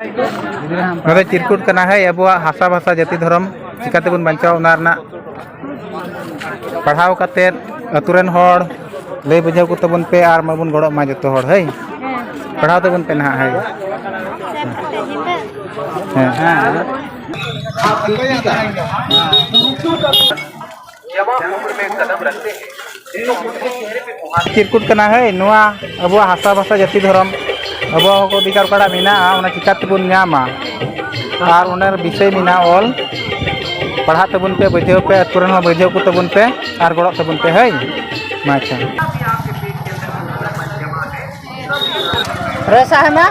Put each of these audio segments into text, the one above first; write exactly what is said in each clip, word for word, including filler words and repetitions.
ᱱᱚᱣᱟ ᱫᱚ ᱪᱤᱨᱠᱩᱴ ᱠᱟᱱᱟ, ᱦᱳᱭ, ᱟᱵᱚᱣᱟᱜ ᱦᱟᱥᱟ ᱵᱷᱟᱥᱟ ᱡᱟᱹᱛᱤ ᱫᱷᱚᱨᱚᱢ ᱪᱤᱠᱟᱹ ᱛᱮᱵᱚᱱ ᱵᱟᱧᱪᱟᱣᱟ, ᱚᱱᱟ ᱨᱮᱱᱟᱜ ᱯᱟᱲᱦᱟᱣ ᱠᱟᱛᱮᱫ ᱟᱹᱛᱩ ᱨᱮᱱ ᱦᱚᱲ ᱞᱟᱹᱭ ᱵᱩᱡᱷᱟᱹᱣ ᱠᱚ ᱛᱟᱵᱚᱱ ᱯᱮ ᱟᱨ ᱢᱟᱵᱚᱱ ᱜᱚᱲᱚᱜ ᱢᱟ ᱡᱚᱛᱚ ᱦᱚᱲ, ᱦᱳᱭ᱾ ᱯᱟᱲᱦᱟᱣ ᱛᱟᱵᱚᱱ ᱯᱮ ᱱᱟᱦᱟᱜ, ᱦᱳᱭ᱾ ᱦᱮᱸ᱾ ᱪᱤᱨᱠᱩᱴ ᱠᱟᱱᱟ, ᱦᱳᱭ, ᱱᱚᱣᱟ ᱟᱵᱚᱣᱟᱜ ᱦᱟᱥᱟ ᱵᱷᱟᱥᱟ ᱡᱟᱹᱛᱤ ᱫᱷᱚᱨᱚᱢ, ᱟᱵᱚᱣᱟᱜ ᱦᱚᱠ ᱚᱫᱷᱤᱠᱟᱨ ᱚᱠᱟᱴᱟᱜ ᱢᱮᱱᱟᱜᱼᱟ, ᱚᱱᱟ ᱪᱤᱠᱟ ᱛᱮᱵᱚᱱ ᱧᱟᱢᱟ? ᱟᱨ ᱚᱱᱟ ᱵᱤᱥᱚᱭ ᱢᱮᱱᱟᱜᱼᱟ ᱚᱞ, ᱯᱟᱲᱦᱟᱜ ᱛᱟᱵᱚᱱ ᱯᱮ, ᱵᱩᱡᱷᱟᱹᱣ ᱯᱮ, ᱟᱹᱛᱩ ᱨᱮᱱ ᱦᱚᱸ ᱵᱩᱡᱷᱟᱹᱣ ᱠᱚ ᱛᱟᱵᱚᱱ ᱯᱮ ᱟᱨ ᱜᱚᱲᱚᱜ ᱛᱟᱵᱚᱱ ᱯᱮ, ᱦᱳᱭ᱾ ᱢᱟ ᱟᱪᱪᱷᱟ᱾ ᱨᱮᱥᱟ ᱦᱮᱱᱟ?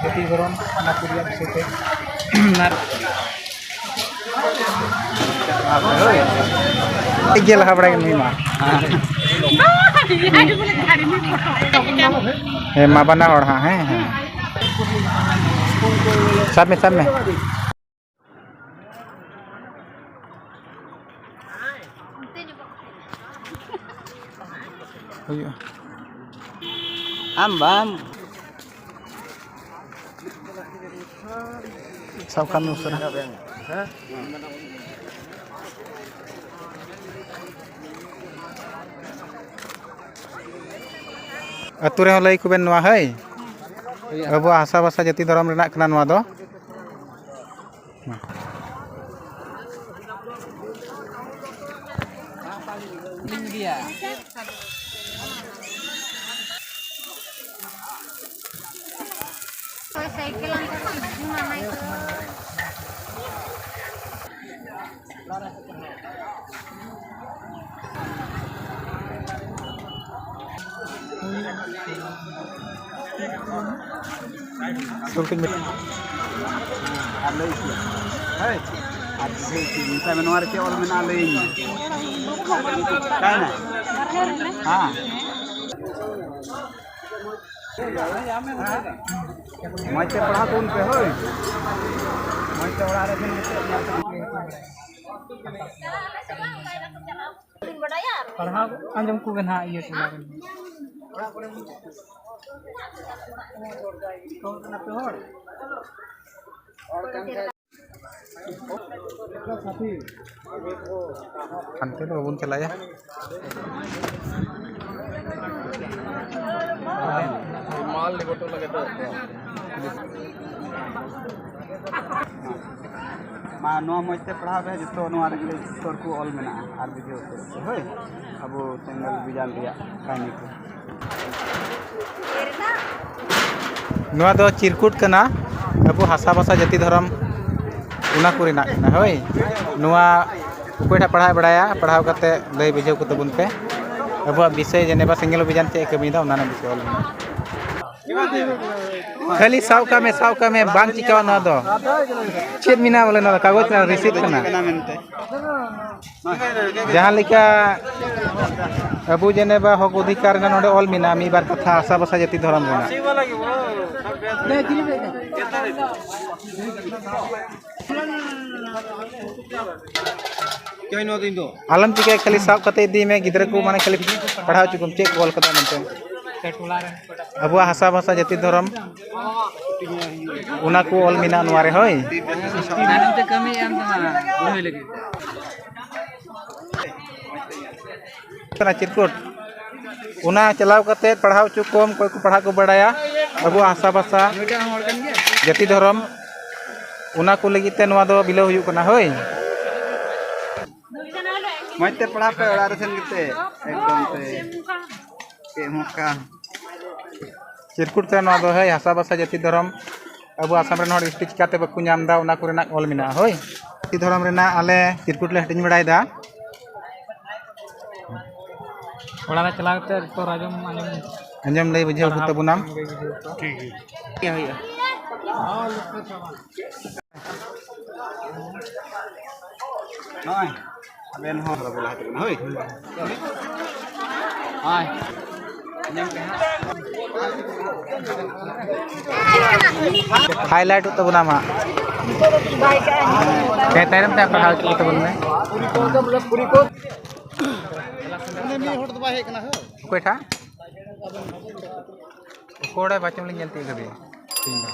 ᱡᱟᱹᱛᱤ ᱫᱷᱚᱨᱚᱢ, ᱚᱱᱟ ᱠᱚ ᱨᱮᱭᱟᱜ ᱵᱤᱥᱚᱭ ᱛᱮ᱾ ᱴᱷᱤᱠ ᱜᱮᱭᱟ, ᱞᱟᱦᱟ ᱵᱟᱲᱟᱭ ᱜᱮ ᱱᱩᱭ ᱢᱟ᱾ ᱦᱮᱸ, ᱢᱟ ᱵᱟᱱᱟ ᱦᱚᱲ ᱦᱟᱸᱜ, ᱦᱮᱸ, ᱦᱮᱸ᱾ ᱥᱟᱵ ᱢᱮ, ᱥᱟᱵ ᱢᱮ᱾ ᱦᱩᱭᱩᱜᱼᱟ᱾ ᱟᱢ ᱵᱟᱢ ᱥᱟᱵ ᱠᱟᱜ ᱢᱮ ᱩᱥᱟᱹᱨᱟ᱾ ᱟᱹᱛᱩ ᱨᱮᱦᱚᱸ ᱞᱟᱹᱭ ᱠᱚᱵᱮᱱ ᱱᱚᱣᱟ, ᱦᱳᱭ᱾ ᱟᱵᱚᱣᱟᱜ ᱦᱟᱥᱟ ᱵᱷᱟᱥᱟ ᱡᱟᱹᱛᱤ ᱫᱷᱚᱨᱚᱢ ᱨᱮᱱᱟᱜ ᱠᱟᱱᱟ ᱱᱚᱣᱟ ᱫᱚ᱾ ᱥᱩᱨ ᱠᱟᱹᱧ ᱢᱮ᱾ ᱟᱨ ᱞᱟᱹᱭ ᱠᱮᱭᱟ᱾ ᱦᱳᱭ᱾ ᱟᱨ ᱞᱟᱹᱭ ᱠᱮᱭᱟ᱾ ᱢᱮᱛᱟᱭ ᱢᱮ, ᱱᱚᱣᱟ ᱨᱮ ᱪᱮᱫ ᱚᱞ ᱢᱮᱱᱟᱜᱼᱟ, ᱞᱟᱹᱭᱟᱹᱧ ᱢᱮ᱾ ᱚᱠᱟᱭᱮᱱᱟ? ᱦᱮᱸ᱾ ᱢᱚᱡᱽ ᱛᱮ ᱯᱟᱲᱦᱟᱣ ᱛᱟᱵᱚᱱ ᱯᱮ, ᱦᱳᱭ᱾ ᱢᱚᱡᱽ ᱛᱮ ᱚᱲᱟᱜ ᱨᱮ ᱥᱮᱱ ᱠᱟᱛᱮ ᱧᱮᱞ ᱛᱟᱵᱚᱱ ᱯᱮ᱾ ᱯᱟᱲᱦᱟᱣ ᱟᱸᱡᱚᱢ ᱠᱚᱜᱮ ᱱᱟᱦᱟᱜ ᱤᱭᱟᱹ ᱴᱚᱞᱟ ᱨᱮᱱ᱾ ᱦᱟᱱᱛᱮ ᱫᱚ ᱵᱟᱵᱚᱱ ᱪᱟᱞᱟᱜᱼᱟ᱾ ᱢᱟ, ᱱᱚᱣᱟ ᱢᱚᱡᱽ ᱛᱮ ᱯᱟᱲᱦᱟᱣ ᱨᱮ ᱡᱚᱛᱚ ᱱᱚᱣᱟ ᱨᱮᱜᱮ ᱩᱛᱛᱚᱨ ᱠᱚ ᱚᱞ ᱢᱮᱱᱟᱜᱼᱟ ᱟᱨ ᱵᱤᱡᱚᱭ ᱩᱛᱛᱚᱨ ᱠᱚ, ᱦᱳᱭ, ᱟᱵᱚ ᱥᱮᱸᱜᱮᱞ ᱵᱤᱡᱟᱱ ᱨᱮᱭᱟᱜ ᱠᱟᱹᱦᱱᱤ ᱠᱚ᱾ ᱱᱚᱣᱟ ᱫᱚ ᱪᱤᱨᱠᱩᱴ ᱠᱟᱱᱟ, ᱟᱵᱚ ᱦᱟᱥᱟ ᱵᱷᱟᱥᱟ ᱡᱟᱹᱛᱤ ᱫᱷᱚᱨᱚᱢ ᱚᱱᱟ ᱠᱚ ᱨᱮᱱᱟᱜ ᱠᱟᱱᱟ, ᱦᱳᱭ᱾ ᱱᱚᱣᱟ ᱚᱠᱚᱭ ᱴᱷᱟᱜ ᱯᱟᱲᱦᱟᱣ ᱵᱟᱲᱟᱭᱟ, ᱯᱟᱲᱦᱟᱣ ᱠᱟᱛᱮ ᱞᱟᱹᱭ ᱵᱩᱡᱷᱟᱹᱣ ᱠᱚ ᱛᱟᱵᱚᱱ ᱯᱮ᱾ ᱟᱵᱚᱣᱟᱜ ᱵᱤᱥᱚᱭ ᱡᱮᱱᱮᱵᱟ ᱥᱮᱸᱜᱮᱞ ᱚᱵᱷᱤᱡᱟᱱ ᱪᱮᱫ ᱮ ᱠᱟᱹᱢᱤᱭᱮᱫᱟ, ᱚᱱᱟ ᱨᱮᱱᱟᱜ ᱵᱤᱥᱚᱭ ᱚᱞ ᱢᱮᱱᱟᱜᱼᱟ᱾ ᱠᱷᱟᱹᱞᱤ ᱥᱟᱵ ᱠᱟᱜ ᱢᱮ, ᱥᱟᱵ ᱠᱟᱜ ᱢᱮ, ᱵᱟᱝ ᱪᱤᱠᱟᱹᱣᱟ ᱱᱚᱣᱟ ᱫᱚ᱾ ᱪᱮᱫ ᱢᱮᱱᱟᱜᱼᱟ ᱵᱚᱞᱮ, ᱱᱚᱣᱟ ᱫᱚ ᱠᱟᱜᱚᱡᱽ ᱠᱟᱱᱟ, ᱨᱤᱥᱤᱴ ᱠᱟᱱᱟ᱾ ᱡᱟᱦᱟᱸ ᱞᱮᱠᱟ ᱟᱵᱚ ᱡᱮᱱᱮᱵᱟ ᱦᱚᱠ ᱚᱫᱷᱤᱠᱟᱨ ᱨᱮᱱᱟᱜ ᱱᱚᱰᱮ ᱚᱞ ᱢᱮᱱᱟᱜᱼᱟ, ᱢᱤᱫ ᱵᱟᱨ ᱠᱟᱛᱷᱟ ᱦᱟᱥᱟ ᱵᱷᱟᱥᱟ ᱡᱟᱹᱛᱤ ᱫᱷᱚᱨᱚᱢ ᱨᱮᱱᱟᱜ᱾ ᱟᱞᱚᱢ ᱪᱤᱠᱟᱹᱭᱟ, ᱠᱷᱟᱹᱞᱤ ᱥᱟᱵ ᱠᱟᱛᱮ ᱤᱫᱤᱭ ᱢᱮ, ᱜᱤᱫᱽᱨᱟᱹ ᱠᱚ ᱢᱟᱱᱮ ᱠᱷᱟᱹᱞᱤ ᱯᱟᱲᱦᱟᱣ ᱦᱚᱪᱚ ᱠᱚᱢ, ᱪᱮᱫ ᱠᱚ ᱚᱞ ᱠᱟᱫᱟ ᱢᱮᱱᱛᱮ᱾ ᱟᱵᱚᱣᱟᱜ ᱦᱟᱥᱟ ᱵᱷᱟᱥᱟ ᱡᱟᱹᱛᱤ ᱫᱷᱚᱨᱚᱢ, ᱚᱱᱟ ᱠᱚ ᱚᱞ ᱢᱮᱱᱟᱜᱼᱟ ᱱᱚᱣᱟ ᱨᱮ, ᱦᱳᱭ᱾ ᱛᱟᱭᱱᱚᱢ ᱛᱮ ᱠᱟᱹᱢᱤ ᱮᱢ ᱛᱟᱢᱟ ᱵᱩᱲᱦᱟᱹᱭ ᱞᱟᱹᱜᱤᱫ᱾ ᱠᱟᱱᱟ ᱪᱤᱨᱠᱩᱴ, ᱚᱱᱟ ᱪᱟᱞᱟᱣ ᱠᱟᱛᱮ ᱯᱟᱲᱦᱟᱣ ᱦᱚᱪᱚ ᱠᱚᱢ, ᱚᱠᱚᱭ ᱠᱚ ᱯᱟᱲᱦᱟᱜ ᱠᱚ ᱵᱟᱲᱟᱭᱟ, ᱟᱵᱚᱣᱟᱜ ᱦᱟᱥᱟ ᱵᱷᱟᱥᱟ, ᱡᱟᱹᱛᱤ ᱫᱷᱚᱨᱚᱢ, ᱚᱱᱟ ᱠᱚ ᱞᱟᱹᱜᱤᱫ ᱛᱮ ᱱᱚᱣᱟ ᱫᱚ ᱵᱤᱞᱟᱹᱣ ᱦᱩᱭᱩᱜ ᱠᱟᱱᱟ, ᱦᱳᱭ᱾ ᱢᱚᱡᱽ ᱛᱮ ᱯᱟᱲᱦᱟᱣ ᱯᱮ ᱚᱲᱟᱜ ᱨᱮ ᱥᱮᱱ ᱠᱟᱛᱮ, ᱮᱠᱫᱚᱢ ᱛᱮ᱾ ᱪᱮᱫ ᱦᱚᱸ ᱚᱱᱠᱟ᱾ ᱪᱤᱨᱠᱩᱴ ᱛᱮ ᱱᱚᱣᱟ ᱫᱚ, ᱦᱳᱭ, ᱦᱟᱥᱟ ᱵᱷᱟᱥᱟ ᱡᱟᱹᱛᱤ ᱫᱷᱚᱨᱚᱢ ᱟᱵᱚ ᱟᱥᱟᱢ ᱨᱮᱱ ᱦᱚᱲ ᱮᱥ ᱴᱤ ᱪᱤᱠᱟᱹᱛᱮ ᱵᱟᱠᱚ ᱧᱟᱢ ᱮᱫᱟ, ᱚᱱᱟ ᱠᱚᱨᱮᱱᱟᱜ ᱚᱞ ᱢᱮᱱᱟᱜᱼᱟ, ᱦᱳᱭ᱾ ᱡᱟᱹᱛᱤ ᱫᱷᱚᱨᱚᱢ ᱨᱮᱱᱟᱜ ᱟᱞᱮ ᱪᱤᱨᱠᱩᱴ ᱞᱮ ᱦᱟᱹᱴᱤᱧ ᱵᱟᱲᱟᱭᱮᱫᱟ᱾ ᱚᱲᱟᱜ ᱨᱮ ᱪᱟᱞᱟᱣ ᱠᱟᱛᱮ ᱡᱚᱛᱚ ᱦᱚᱲ ᱟᱸᱡᱚᱢ, ᱟᱸᱡᱚᱢ᱾ ᱟᱸᱡᱚᱢ ᱞᱟᱹᱭ ᱵᱩᱡᱷᱟᱹᱣ ᱠᱚ ᱛᱟᱵᱚᱱᱟᱢ᱾ ᱴᱷᱤᱠ ᱜᱮᱭᱟ᱾ ᱦᱩᱭᱩᱜᱼᱟ᱾ ᱱᱚᱜᱼᱚᱭ, ᱟᱵᱮᱱ ᱦᱚᱸ ᱵᱟᱵᱩ ᱞᱟᱦᱟ ᱛᱮᱵᱚᱱ, ᱦᱳᱭ᱾ ᱦᱳᱭ᱾ ᱦᱟᱭᱞᱟᱭᱤᱴᱚᱜ ᱛᱟᱵᱚᱱᱟ ᱟᱢᱟᱜ᱾ ᱦᱮᱸ, ᱛᱟᱭᱱᱚᱢ ᱛᱮ ᱯᱟᱲᱦᱟᱣ ᱦᱚᱪᱚ ᱛᱟᱵᱚᱱ ᱢᱮ᱾ ᱩᱱᱤ ᱢᱤᱫ ᱦᱚᱲ ᱫᱚ ᱵᱟᱭ ᱦᱮᱡ ᱠᱟᱱᱟ, ᱦᱳᱭ᱾ ᱚᱠᱚᱭ ᱴᱷᱟᱜ? ᱠᱚᱲᱟᱭ ᱵᱟᱪᱚᱢ ᱞᱤᱧ ᱧᱮᱞ ᱛᱤᱭᱳᱜ ᱠᱟᱫᱮᱭᱟ ᱛᱮᱦᱮᱧ ᱫᱚ᱾